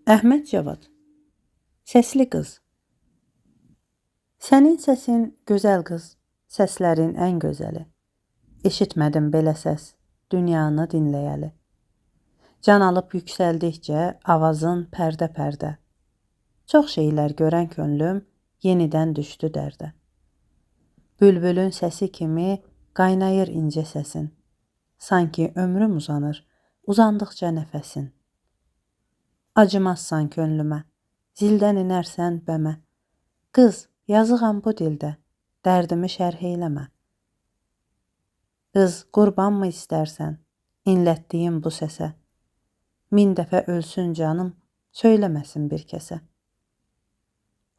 Əhməd Cavad. Səsli qız. Sənin səsin gözəl qız, səslərin ən gözəli. Eşitmədim belə səs, dünyanı dinləyəli. Can alıb yüksəldikcə avazın pərdə-pərdə. Çox şeylər görən könlüm yenidən düşdü dərdə. Bülbülün səsi kimi qaynayır incə səsin. Sanki ömrüm uzanır, uzandıqca nəfəsin. Acımazsan könlümə, zildən inərsən bəmə. Qız, yazığam bu dildə, dərdimi şərh eyləmə. Qız, qurbanmı istərsən, inlətdiyim bu səsə? Min dəfə ölsün canım, söyləməsin bir kəsə.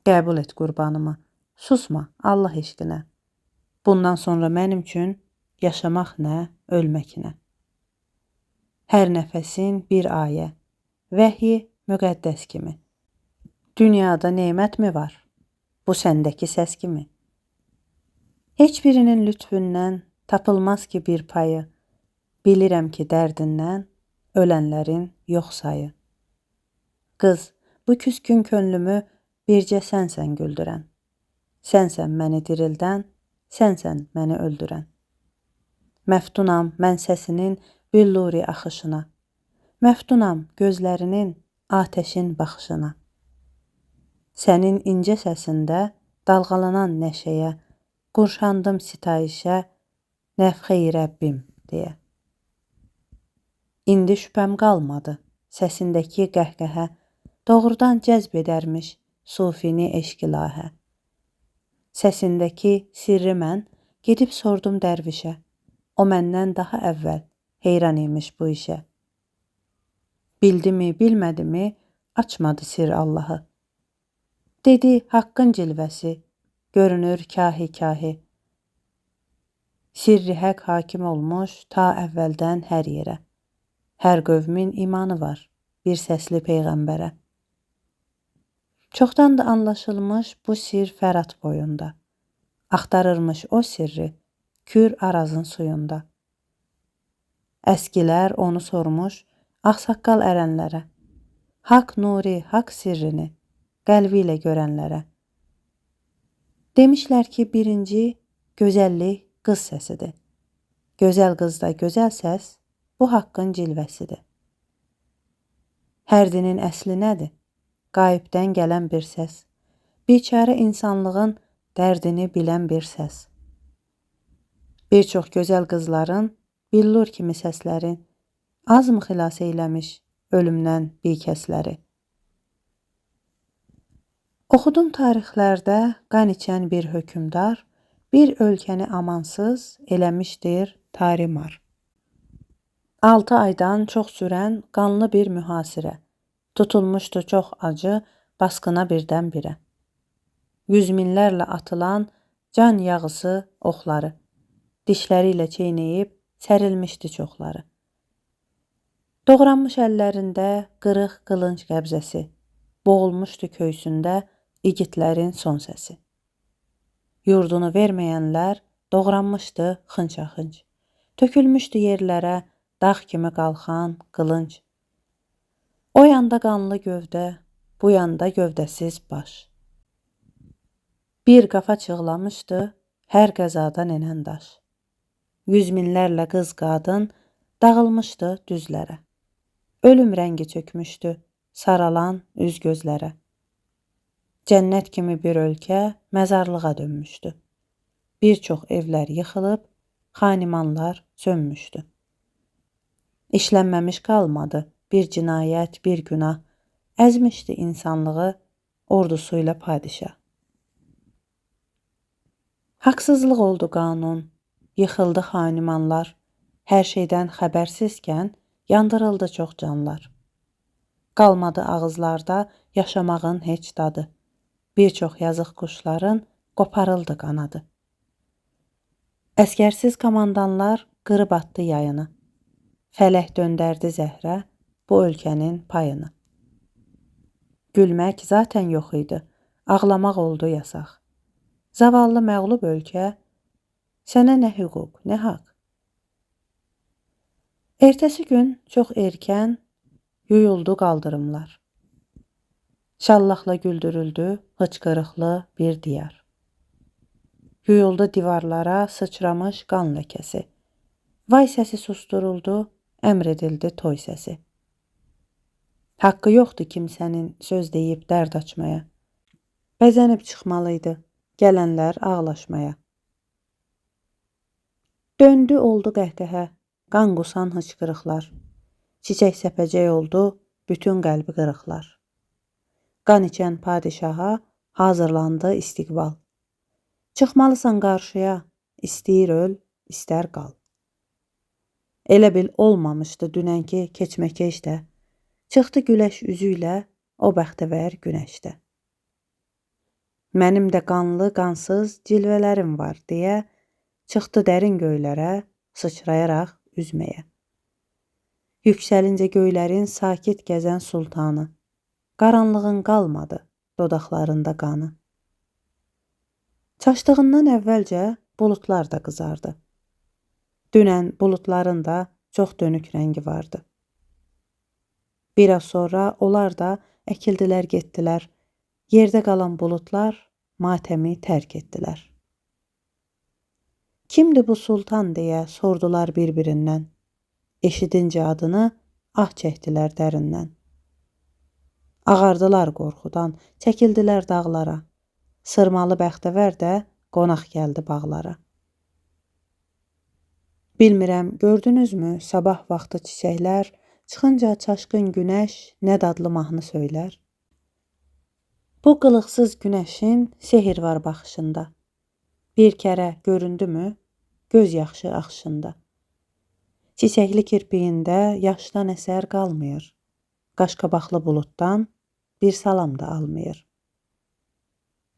Qəbul et qurbanımı, susma Allah eşqinə. Bundan sonra mənim üçün yaşamaq nə, ölmək nə. Hər nəfəsin bir ayə, vəhyi müqəddəs kimi. Dünyada nemət mi var? Bu səndəki səs kimi. Heç birinin lütfündən tapılmaz ki bir payı. Bilirəm ki dərdindən ölənlərin yox sayı. Qız, bu küskün könlümü bircə sənsən güldürən. Sənsən məni dirildən, sənsən məni öldürən. Məftunam mən səsinin billuri axışına. Məftunam gözlərinin atəşin baxışına. Sənin incə səsində dalğalanan nəşəyə, qurşandım sitayişə, nəfxə-i Rəbbim deyə. İndi şübhəm qalmadı səsindəki qəhqəhə, doğrudan cəzb edərmiş sufini eşq-ilahə. Səsindəki sirri mən gedib sordum dərvişə, o məndən daha əvvəl heyran imiş bu işə. Bildimi, bilmədimi, açmadı sir Allahı. Dedi, haqqın cilvəsi, görünür kahi-kahi. Sirri həq hakim olmuş ta əvvəldən hər yerə. Hər qövmin imanı var bir səsli peyğəmbərə. Çoxdan da anlaşılmış bu sir Fərat boyunda. Axtarırmış o sirri Kür Arazın suyunda. Əskilər onu sormuş ağsaqqal ərənlərə. Haqq nuri, haqq sirrini qəlbi ilə görənlərə. Demişlər ki, birinci gözəllik qız səsidir. Gözəl qızda gözəl səs bu haqqın cilvəsidir. Hər dinin əsli nədir? Qayibdən gələn bir səs. Biçarə insanlığın dərdini bilən bir səs. Bir çox gözəl qızların billur kimi səsləri az mı xilas eyləmiş ölümdən bikəsləri? Oxudum tarixlərdə qan içən bir hökmdar bir ölkəni amansız eləmişdir tarimar. 6 aydan çox sürən qanlı bir mühasirə. Tutulmuşdu çox acı basqına birdən-birə. Yüz minlərlə atılan can yağısı oxları dişləri ilə çeynəyib sərilmişdi çoxları. Doğranmış əllərində qırıq qılınc qəbzəsi, boğulmuşdu köysündə igidlərin son səsi. Yurdunu verməyənlər doğranmışdı xınça-xınc. Tökülmüşdü yerlərə dağ kimi qalxan qılınc. O yanda qanlı gövdə, bu yanda gövdəsiz baş. Bir qafa çığlamışdı hər qəzadan enən daş. Yüz minlərlə qız qadın dağılmışdı düzlərə. Ölüm rəngi çökmüşdü saralan üz gözlərə. Cənnət kimi bir ölkə məzarlığa dönmüşdü. Bir çox evlər yıxılıb, xanimanlar sönmüşdü. İşlənməmiş qalmadı bir cinayət, bir günah. Əzmişdi insanlığı ordusuyla padişah. Haqsızlıq oldu qanun, yıxıldı xanimanlar. Hər şeydən xəbərsizkən yandırıldı çox canlar. Qalmadı ağızlarda yaşamağın heç dadı. Bir çox yazıq quşların qoparıldı qanadı. Əskərsiz komandanlar qırıb atdı yayını. Fələk döndərdi zəhrə bu ölkənin payını. Gülmək zaten yox idi, ağlamaq oldu yasaq. Zavallı məğlub ölkə, sənə nə hüquq, nə haqq? Ertəsi gün çox erkən yuyuldu qaldırımlar. Şallaqla güldürüldü hıçqırıqlı bir diyar. Yuyuldu divarlara sıçramış qan ləkəsi. Vay səsi susturuldu, əmr edildi toy səsi. Haqqı yoxdur kimsənin söz deyib dərd açmaya. Bəzənib çıxmalıydı gələnlər ağlaşmaya. Döndü oldu qəhqəhə, qan qusan hıçqırıqlar. Çiçək səpəcək oldu bütün qəlbi qırıqlar. Qan içən padişaha hazırlandı istiqbal. Çıxmalısan qarşıya, istəyir öl, istər qal. Elə bil olmamışdı dünənki keçməkeş də. Çıxdı güləş üzü ilə o bəxtəvər günəşdə. Mənim də qanlı, qansız cilvələrim var deyə çıxdı dərin göylərə sıçrayaraq üzməyə. Yüksəlincə göylərin sakit gəzən sultanı, qaranlığın qalmadı dodaqlarında qanı. Çaşdığından əvvəlcə buludlar da qızardı. Dünən buludların da çox dönük rəngi vardı. Biraz sonra onlar da əkildilər, getdilər. Yerdə qalan buludlar matəmi tərk etdilər. Kimdir bu sultan deyə sordular bir-birindən. Eşidincə adını ah çəkdilər dərindən. Ağardılar qorxudan, çəkildilər dağlara. Sırmalı bəxtəvər də qonaq gəldi bağlara. Bilmirəm, gördünüzmü sabah vaxtı çiçəklər çıxınca çaşqın günəş nə dadlı mahnı söylər? Bu qılıqsız günəşin sehir var baxışında. Bir kərə göründümü göz yaşı axışında. Çiçəkli kirpiyində yaşdan əsər qalmır. Qaşqabaqlı buluddan bir salam da almır.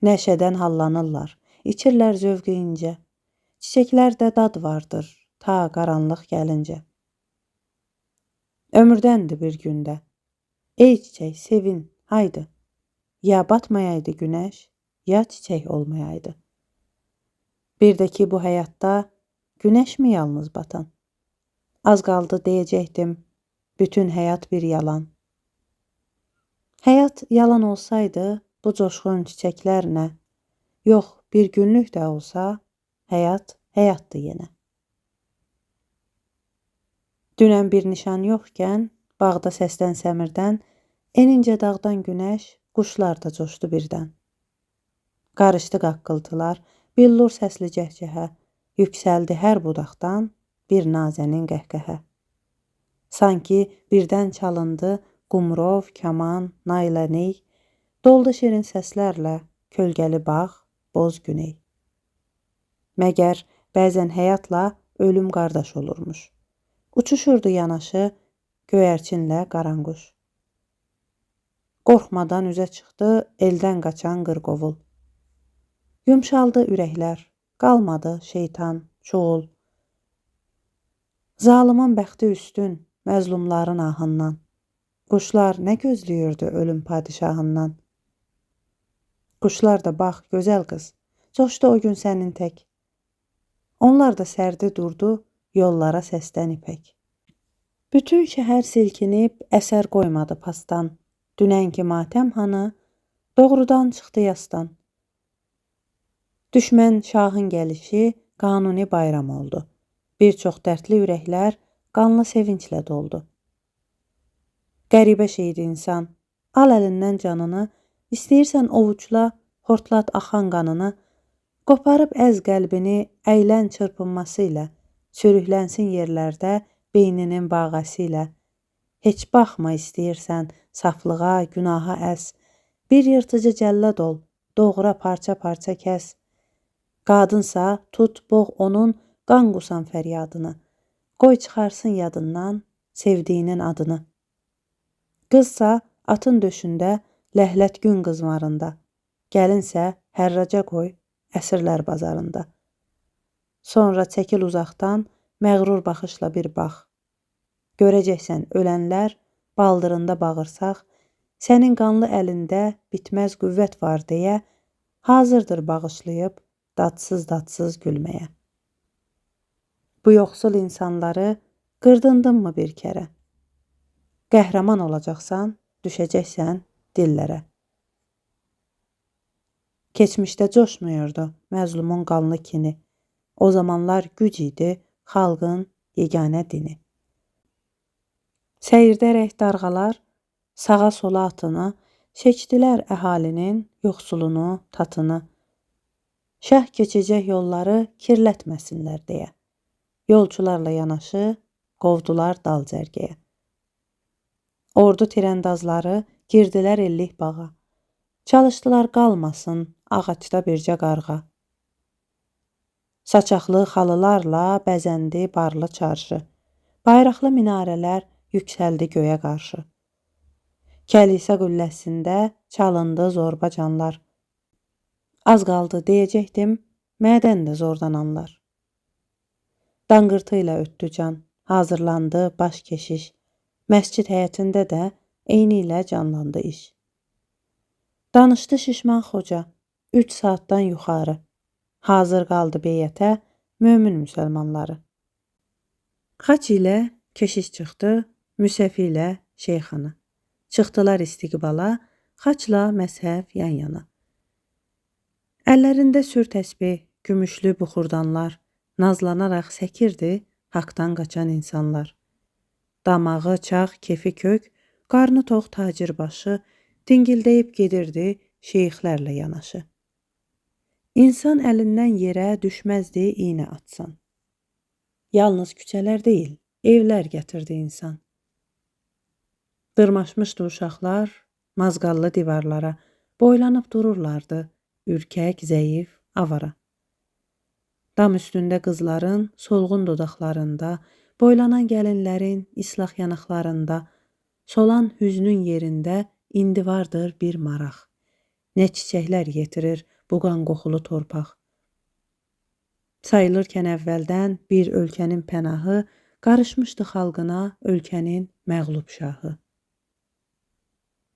Nəşədən hallanırlar, içirlər zövqü incə. Çiçəklərdə dad vardır, ta qaranlıq gəlincə. Ömürdəndir bir gündə. Ey çiçək, sevin, haydı. Ya batmayaydı günəş, ya çiçək olmayaydı. Bir də ki bu həyatda günəş mi yalnız batan? Az qaldı deyəcəkdim, bütün həyat bir yalan. Həyat yalan olsaydı, bu coşqun çiçəklər nə? Yox, bir günlük də olsa, həyat həyatdır yenə. Dünən bir nişan yoxkən, bağda səsdən səmirdən, enincə dağdan günəş, quşlar da coşdu birdən. Qarışdı qaqqıltılar, billur səsli cəhcəhə, yüksəldi hər budaqdan bir nazənin qəhqəhə. Sanki birdən çalındı qumrov, kaman, nayla ney, doldu şirin səslərlə kölgəli bağ, boz güney. Məgər bəzən həyatla ölüm qardaş olurmuş. Uçuşurdu yanaşı göyərçinlə qaranquş. Qorxmadan üzə çıxdı eldən qaçan qırqovul. Yumşaldı ürəklər, qalmadı şeytan, çuğul. Zalımın bəxti üstün məzlumların ahından. Quşlar nə gözləyirdi ölüm padişahından? Quşlar da bax, gözəl qız, coşdu o gün sənin tək. Onlar da sərdi durdu yollara səsdən ipək. Bütün şəhər silkinib əsər qoymadı pasdan. Dünənki matəm hanı doğrudan çıxdı yasdan. Düşmən şahın gəlişi qanuni bayram oldu. Bir çox dərdli ürəklər qanlı sevinclə doldu. Qəribə şeydir insan. Al əlindən canını, istəyirsən ovucla, hortlat axan qanını, qoparıb əz qəlbini əylən çırpınması ilə, sürüklənsin yerlərdə beyninin bağası ilə. Heç baxma istəyirsən saflığa, günaha əs. Bir yırtıcı cəllad ol, doğra parça-parça kəs. Qadınsa tut, boğ onun qan qusan fəryadını. Qoy çıxarsın yadından sevdiyinin adını. Qızsa atın döşündə, ləhlət gün qızmarında. Gəlinsə hərraca qoy əsirlər bazarında. Sonra çəkil uzaqdan, məğrur baxışla bir bax. Görəcəksən ölənlər baldırında bağırsaq, sənin qanlı əlində bitməz qüvvət var deyə hazırdır bağışlayıb dadsız-dadsız gülməyə. Bu yoxsul insanları qırdındınmı bir kərə? Qəhrəman olacaqsan, düşəcəksən dillərə. Keçmişdə coşmuyurdu məzlumun qanlı kini. O zamanlar güc idi xalqın yeganə dini. Səyirdərək darğalar sağa sola atını, seçdilər əhalinin yoxsulunu, tatını. Şah keçəcək yolları kirlətməsinlər deyə. Yolçularla yanaşı qovdular dal cərgəyə. Ordu tirəndazları girdilər ellik bağa. Çalışdılar qalmasın ağacda bircə qarğa. Saçaqlı xalılarla bəzəndi barlı çarşı. Bayraqlı minarələr yüksəldi göyə qarşı. Kəlisə qülləsində çalındı zorba canlar. Az qaldı deyəcəkdim, mədən də zordan anlar. Danqırtı ilə ötdü can, hazırlandı baş keşiş. Məscid həyətində də eyni ilə canlandı iş. Danışdı Şişman Xoca 3 saatdan yuxarı. Hazır qaldı beyətə mömin müsəlmanları. Xaç ilə keşiş çıxdı, müsəfi ilə şeyxana. Çıxdılar istiqbala, xaçla məzhəb yan yana. Əllərində sür təsbih, gümüşlü buxurdanlar, nazlanaraq səkirdi haqdan qaçan insanlar. Damağı çağ, kefi kök, qarnı tox tacir başı, dingildəyib gedirdi şeyxlərlə yanaşı. İnsan əlindən yerə düşməzdi iynə atsan. Yalnız küçələr deyil, evlər gətirdi insan. Dırmaşmışdı uşaqlar mazqallı divarlara, boylanıb dururlardı ürkək, zəif, avara. Dam üstündə qızların solğun dodaqlarında, boylanan gəlinlərin islah yanaqlarında, solan hüznün yerində indi vardır bir maraq. Nə çiçəklər yetirir bu qan qoxulu torpaq. Sayılırkən əvvəldən bir ölkənin pənahı, qarışmışdı xalqına ölkənin məğlub şahı.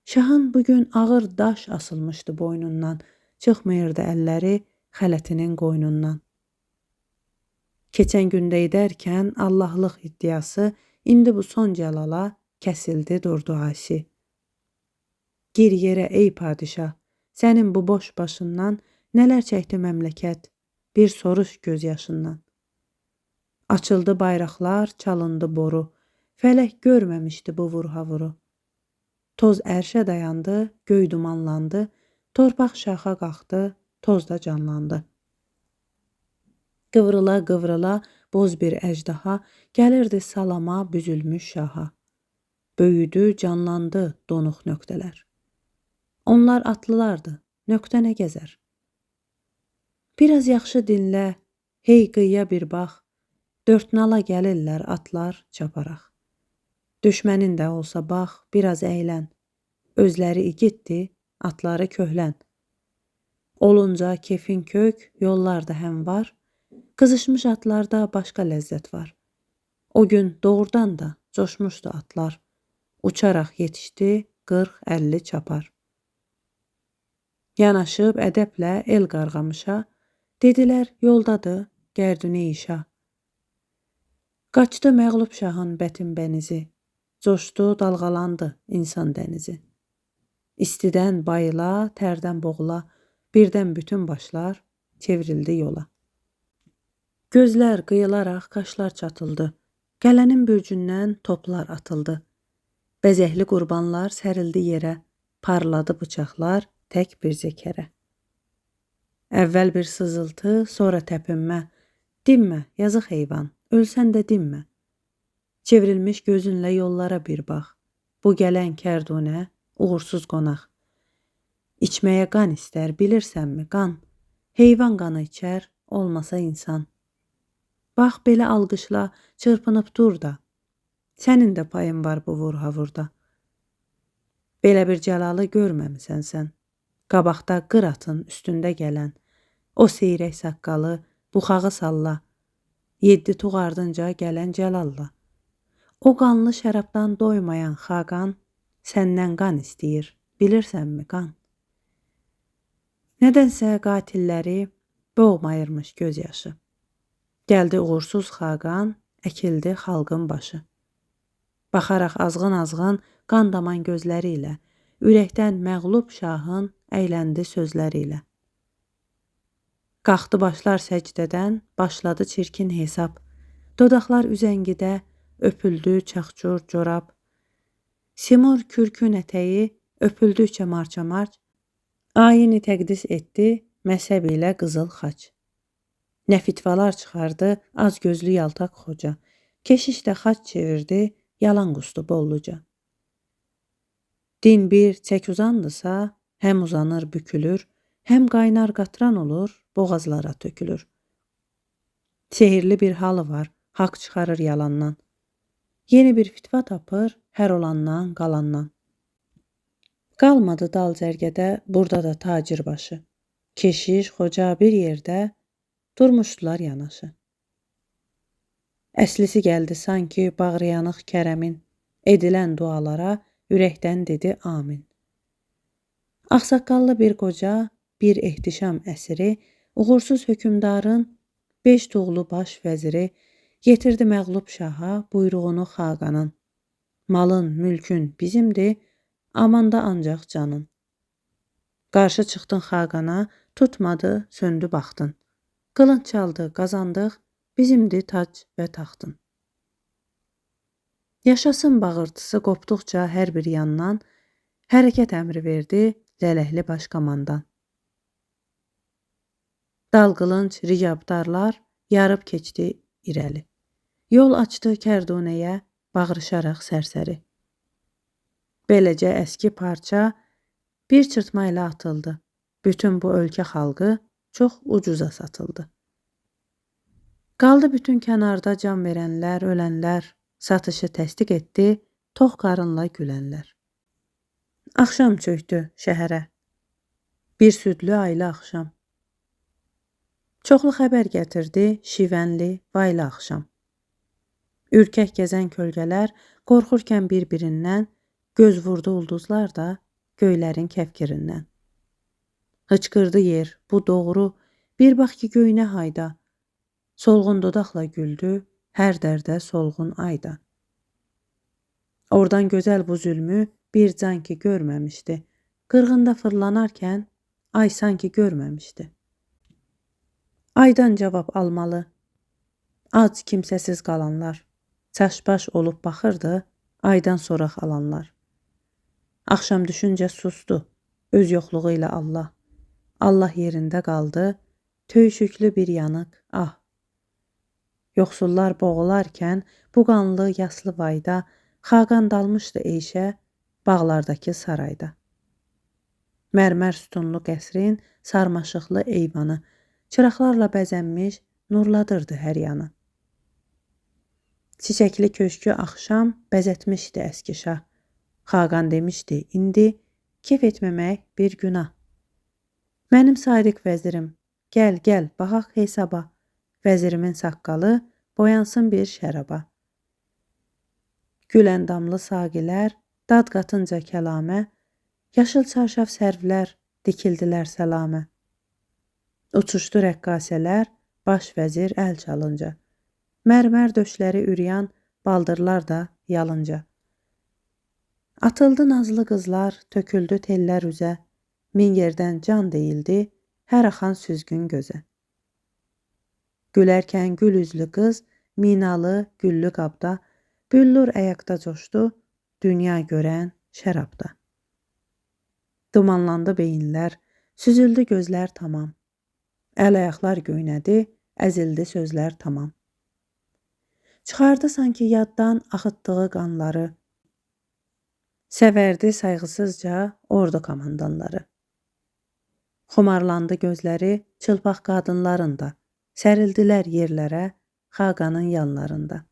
Şahın bugün ağır daş asılmışdı boynundan, çıxmıyırdı əlləri xələtinin qoynundan. Keçən gündə edərkən Allahlıq iddiası, indi bu son cəlala kəsildi durdu asi. Gir yerə ey padişah, sənin bu boş başından nələr çəkdi məmləkət, bir soruş göz yaşından. Açıldı bayraqlar, çalındı boru, fələk görməmişdi bu vurhavuru. Toz ərşə dayandı, göy dumanlandı, torpaq şaxa qalxdı, toz da canlandı. Qıvrıla qıvrıla boz bir əjdaha gəlirdi salama büzülmüş şaha. Böyüdü, canlandı donuq nöqtələr. Onlar atlılardı, nöqtə nə gəzər? Biraz yaxşı dinlə, hey qıyıya bir bax, dörtnala gəlirlər atlar çaparaq. Düşmənin də olsa bax, biraz əylən, özləri igiddir, atları köhlən. Olunca kefin kök, yollar da həm var, qızışmış atlarda başqa ləzzət var. O gün doğrudan da coşmuşdu atlar, uçaraq yetişdi 40-50 çapar. Yanaşıb ədəblə el qarğamışa, dedilər yoldadır Gərdünə şah. Qaçdı məğlub şahın bətin bənizi, coşdu, dalğalandı insan dənizi. İstidən bayıla, tərdən boğula, birdən bütün başlar çevrildi yola. Gözlər qıyılaraq qaşlar çatıldı, qələnin bürcündən toplar atıldı. Bəzəkli qurbanlar sərildi yerə, parladı bıçaqlar tək bir zəkərə. Əvvəl bir sızıltı, sonra təpinmə. Dinmə, yazıq heyvan, ölsən də dinmə. Çevrilmiş gözünlə yollara bir bax. Bu gələn kərdunə, uğursuz qonaq. İçməyə qan istər, bilirsənmi, qan. Heyvan qanı içər, olmasa insan. Bax belə alqışla, çırpınıb dur da. Sənin də payın var bu vurhavurda. Belə bir cəlalı görməmisən sən. Qabaqda qır atın üstündə gələn, o seyrək saqqalı, buxağı salla, 7 tuğ ardınca gələn cəlalla. O qanlı şərabdan doymayan xaqan səndən qan istəyir, bilirsənmi qan? Nədənsə qatilləri boğmayırmış göz yaşı. Gəldi uğursuz xaqan, əkildi xalqın başı. Baxaraq azğın-azğın qan daman gözləri ilə, ürəkdən məğlub şahın əyləndi sözləri ilə. Qalxdı başlar səcdədən, başladı çirkin hesab. Dodaqlar üzəngidə, öpüldü çaxçur corab. Simur kürkün ətəyi, öpüldükcə marçamarç. Ayini təqdis etdi məzhəb ilə qızıl xaç. Nə fitvalar çıxardı az gözlü yaltaq xoca. Keşiş də xaç çevirdi, yalan qustu bolluca. Din bir çək uzandısa, həm uzanır bükülür, həm qaynar qatran olur, boğazlara tökülür. Sehirli bir halı var, haqq çıxarır yalandan. Yeni bir fitva tapır, hər olandan, qalandan. Qalmadı dal cərgədə, burada da tacir başı. Keşiş, xoca bir yerdə durmuşdular yanaşı. Əslisi gəldi sanki bağrıyanıq Kərəmin, edilən dualara ürəkdən dedi amin. Ağsaqqallı bir qoca, bir ehtişam əsiri, uğursuz hökmdarın 5 tuğlu baş vəziri yetirdi məğlub şaha buyruğunu xaqanın. Malın, mülkün bizimdir, amanda ancaq canın. Qarşı çıxdın xaqana, tutmadı, söndü baxdın. Qılınc çaldı, qazandıq, bizimdir tac və taxtın. Yaşasın bağırtısı qopduqca hər bir yandan, hərəkət əmri verdi lələkli baş komandan. Dal qılınc ricabdarlar yarıb keçdi irəli. Yol açdı kərdunəyə bağırışaraq sərsəri. Beləcə əski parça bir çırpma ilə atıldı. Bütün bu ölkə xalqı çox ucuza satıldı. Qaldı bütün kənarda can verənlər, ölənlər, satışı təsdiq etdi tox qarınla gülənlər. Axşam çökdü şəhərə. Bir südlü aylı axşam. Çoxlu xəbər gətirdi şivənli, vaylı axşam. Ürkək gəzən kölgələr qorxurkən bir-birindən, göz vurdu ulduzlar da göylərin kəfkirindən. Hıçqırdı yer, bu doğru, bir bax ki göynə hayda. Solğun dodaqla güldü, hər dərdə solğun ayda. Oradan gözəl bu zülmü bir can ki görməmişdi. Qırğında fırlanarkən ay sanki görməmişdi. Aydan cavab almalı, ac kimsəsiz qalanlar, çaşbaş olub baxırdı aydan soraq alanlar. Axşam düşüncə sustu, öz yoxluğu ilə Allah. Allah yerində qaldı, töyüşüklü bir yanıq ah. Yoxsullar boğularkən bu qanlı yaslı vayda, xaqan dalmışdı eyşə bağlardakı sarayda. Mərmər sütunlu qəsrin sarmaşıqlı eyvanı, çıraqlarla bəzənmiş nurladırdı hər yanı. Çiçəkli köşkü axşam bəzətmişdi əski şah. Xaqan demişdi, indi kef etməmək bir günah. Mənim sadiq vəzirim, gəl, gəl, baxaq hesaba. Vəzirimin saqqalı boyansın bir şəraba. Gül əndamlı saqilər, dad qatınca kəlamə, yaşıl çarşaf sərvlər dikildilər səlamə. Uçuşdu rəqqasələr, baş vəzir əl çalınca. Mərmər döşləri üryan, baldırlar da yalınca. Atıldı nazlı qızlar, töküldü tellər üzə. Min yerdən can deyildi, hər axan süzgün gözə. Gülərkən gül üzlü qız, minalı güllü qabda, büllur əyaqda coşdu, dünya görən şərabda. Dumanlandı beyinlər, süzüldü gözlər tamam. Əl ayaqlar göynədi, əzildi sözlər tamam. Çıxardı sanki yaddan axıtdığı qanları. Səvərdi sayğısızca ordu komandanları. Xumarlandı gözləri çılpaq qadınların da. Sərildilər yerlərə xaqanın yanlarında.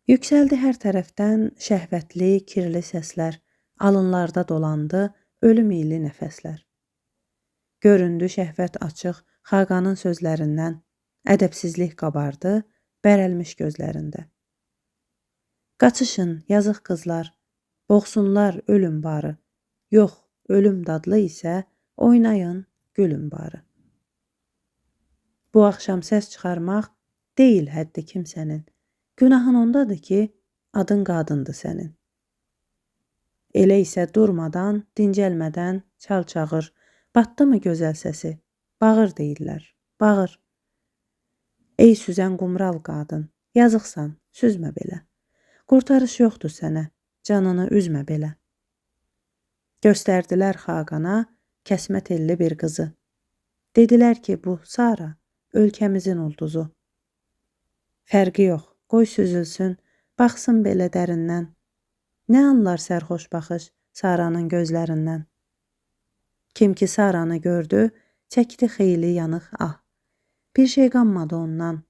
Yüksəldi hər tərəfdən şəhvətli, kirli səslər, alınlarda dolandı ölüm iyli nəfəslər. Göründü şəhvət açıq xaqanın sözlərindən, ədəbsizlik qabardı bərəlmiş gözlərində. Qaçışın, yazıq qızlar, boğsunlar ölüm barı. Yox, ölüm dadlı isə oynayın, gülün barı. Bu axşam səs çıxarmaq deyil həddi kimsənin. Günahın ondadır ki, adın qadındır sənin. Elə isə durmadan, dincəlmədən çal çağır. Batdı mı gözəl səsi? Bağır deyirlər, bağır. Ey süzən qumral qadın, yazıqsan, süzmə belə. Qurtarış yoxdur sənə, canını üzmə belə. Göstərdilər Xaqana kəsmə telli bir qızı. Dedilər ki, bu Sara, ölkəmizin ulduzu. Fərqi yox, qoy süzülsün, baxsın belə dərindən. Nə anlar sərxoş baxış Saranın gözlərindən? Kim ki Saranı gördü, çəkdi xeyli yanıq ah. Bir şey qanmadı ondan,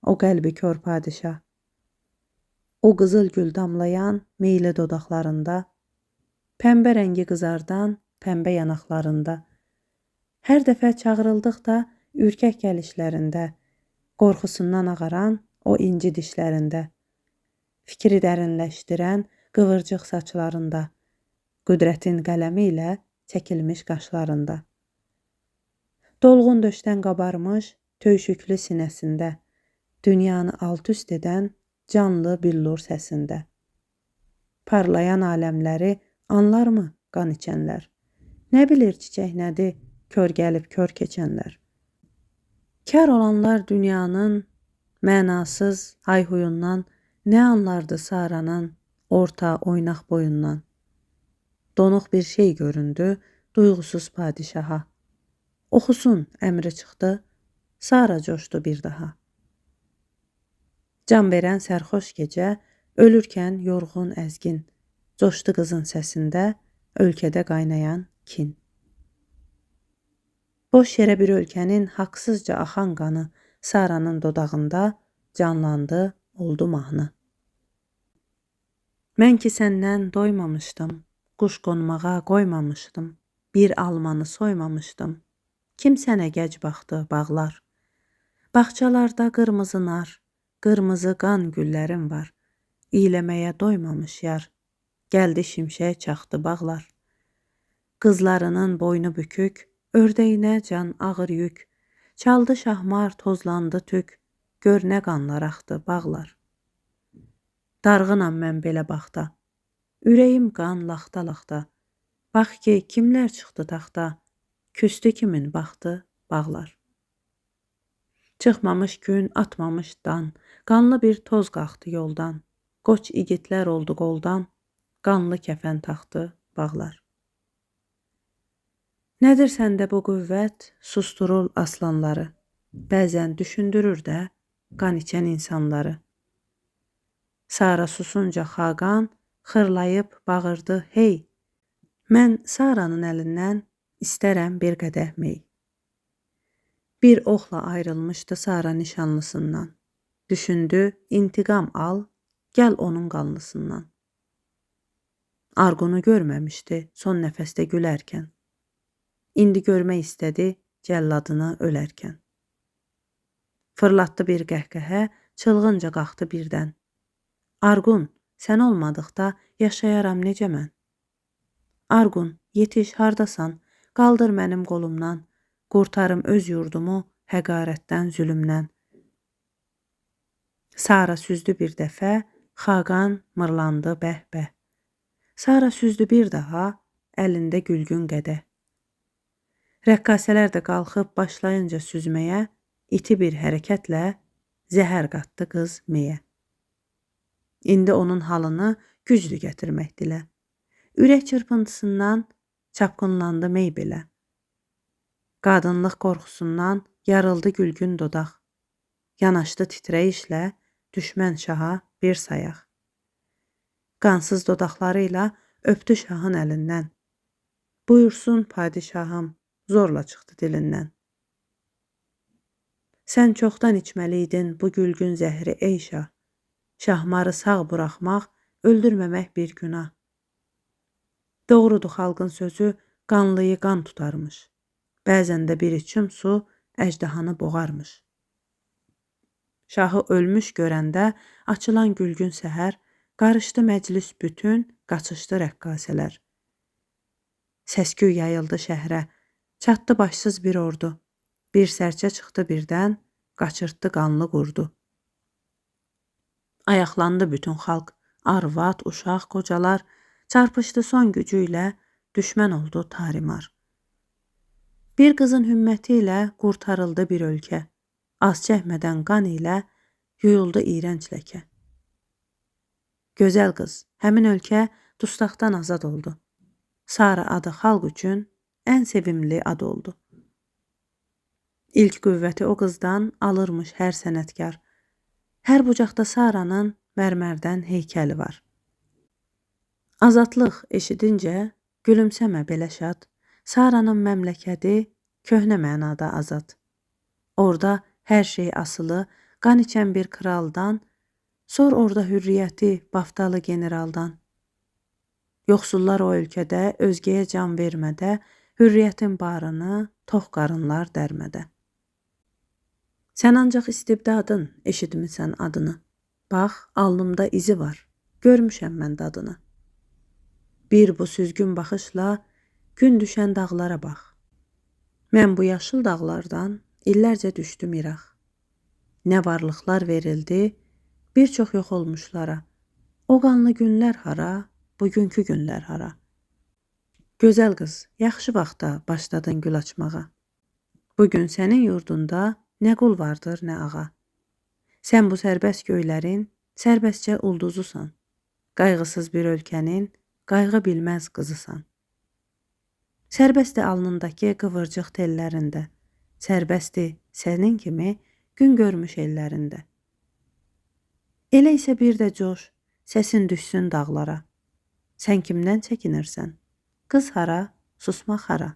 o qəlbi kör padişah. O qızıl gül damlayan meyli dodaqlarında, pəmbə rəngi qızardan pəmbə yanaqlarında. Hər dəfə çağırıldıqda ürkək gəlişlərində, qorxusundan ağaran o inci dişlərində, fikri dərinləşdirən qıvırcıq saçlarında, qüdrətin qələmi ilə çəkilmiş qaşlarında. Dolğun döşdən qabarmış töyşüklü sinəsində, dünyanı alt-üst edən canlı billur səsində. Parlayan aləmləri anlarmı qan içənlər? Nə bilir çiçək nədir, kör gəlib kör keçənlər? Kar olanlar dünyanın mənasız hayhuyundan nə anlardı Saranın orta oynaq boyundan? Donuq bir şey göründü duyğusuz padişaha. Oxusun əmri çıxdı, Sara coşdu bir daha. Can verən sərxoş gecə, ölürkən yorğun əzgin, coşdu qızın səsində ölkədə qaynayan kin. Boş yerə bir ölkənin haqsızca axan qanı Saranın dodağında canlandı, oldu mahnı. Mən ki səndən doymamışdım, quş qonmağa qoymamışdım, bir almanı soymamışdım. Kim sənə gəc baxdı bağlar? Bağçalarda qırmızı nar, qırmızı qan güllərim var. İyləməyə doymamış yar, gəldi şimşək çaxdı bağlar. Qızlarının boynu bükük, ördəyinə can ağır yük. Çaldı şahmar, tozlandı tük, gör nə qanlar axdı bağlar. Darğınam mən belə baxda, ürəyim qan laxta-laxta. Bax ki, kimlər çıxdı taxta, küstü kimin baxdı bağlar. Çıxmamış gün, atmamış dan, qanlı bir toz qalxdı yoldan. Qoç igidlər oldu qoldan, qanlı kəfən taxdı bağlar. Nədir səndə bu qüvvət, susturur aslanları. Bəzən düşündürür də qan içən insanları. Sara susunca Xaqan xırlayıb bağırdı, hey, mən Saranın əlindən istərəm bir qədəh mey. Bir oxla ayrılmışdı Sara nişanlısından. Düşündü, intiqam al, gəl onun qanlısından. Arqunu görməmişdi son nəfəsdə gülərkən. İndi görmək istədi cəlladını ölərkən. Fırlatdı bir qəhqəhə, çılğınca qalxdı birdən. Arqun, sən olmadıqda yaşayaram necə mən? Arqun, yetiş, hardasan, qaldır mənim qolumdan, qurtarım öz yurdumu həqarətdən, zülümdən. Sara süzdü bir dəfə, Xaqan mırlandı bəh-bəh. Sara süzdü bir daha, əlində gülgün qədəh. Rəqqasələr də qalxıb başlayınca süzməyə, iti bir hərəkətlə zəhər qatdı qız meyə. İndi onun halını güclü gətirmək dilə. Ürək çırpıntısından çapqınlandı mey belə. Qadınlıq qorxusundan yarıldı gülgün dodaq. Yanaşdı titrəyişlə düşmən şaha bir sayaq. Qansız dodaqları ilə öpdü şahın əlindən. Buyursun padişahım, zorla çıxdı dilindən. Sən çoxdan içməliydin bu gülgün zəhri ey şah. Şahmarı sağ buraxmaq, öldürməmək bir günah. Doğrudur xalqın sözü, qanlıyı qan tutarmış. Bəzən də bir içim su əjdahanı boğarmış. Şahı ölmüş görəndə açılan gülgün səhər, qarışdı məclis bütün, qaçışdı rəqqasələr. Səsküy yayıldı şəhərə, çatdı başsız bir ordu. Bir sərçə çıxdı birdən, qaçırtdı qanlı qurdu. Ayaqlandı bütün xalq, arvad, uşaq, qocalar, çarpışdı son gücü ilə, düşmən oldu tarimar. Bir qızın hümməti ilə qurtarıldı bir ölkə. Az çəkmədən qan ilə yuyuldu iyrənc ləkə. Gözəl qız, həmin ölkə dustaqdan azad oldu. Sara adı xalq üçün ən sevimli ad oldu. İlk qüvvəti o qızdan alırmış hər sənətkar. Hər bucaqda Saranın mərmərdən heykəli var. Azadlıq eşidincə gülümsəmə belə şad. Saranın məmləkəti köhnə mənada azad. Orada hər şey asılı, qan içən bir kraldan, sor orada hürriyyəti baftalı generaldan. Yoxsullar o ölkədə özgəyə can vermədə, hürriyyətin barını tox qarınlar dərmədə. Sən ancaq istibdadın eşitmisən adını. Bax, alnımda izi var, görmüşəm mən dadını. Bir bu süzgün baxışla gün düşən dağlara bax. Mən bu yaşıl dağlardan illərcə düşdüm iraq. Nə varlıqlar verildi bir çox yox olmuşlara. O qanlı günlər hara, bugünkü günlər hara? Gözəl qız, yaxşı vaxtda başladın gül açmağa. Bugün sənin yurdunda nə qul vardır, nə ağa. Sən bu sərbəst göylərin sərbəstcə ulduzusan. Qayğısız bir ölkənin qayğı bilməz qızısan. Sərbəstdir alnındakı qıvırcıq tellərində. Sərbəstdir sənin kimi gün görmüş ellərində. Elə isə bir də coş, səsin düşsün dağlara. Sən kimdən çəkinirsən? Qız hara, susmaq hara?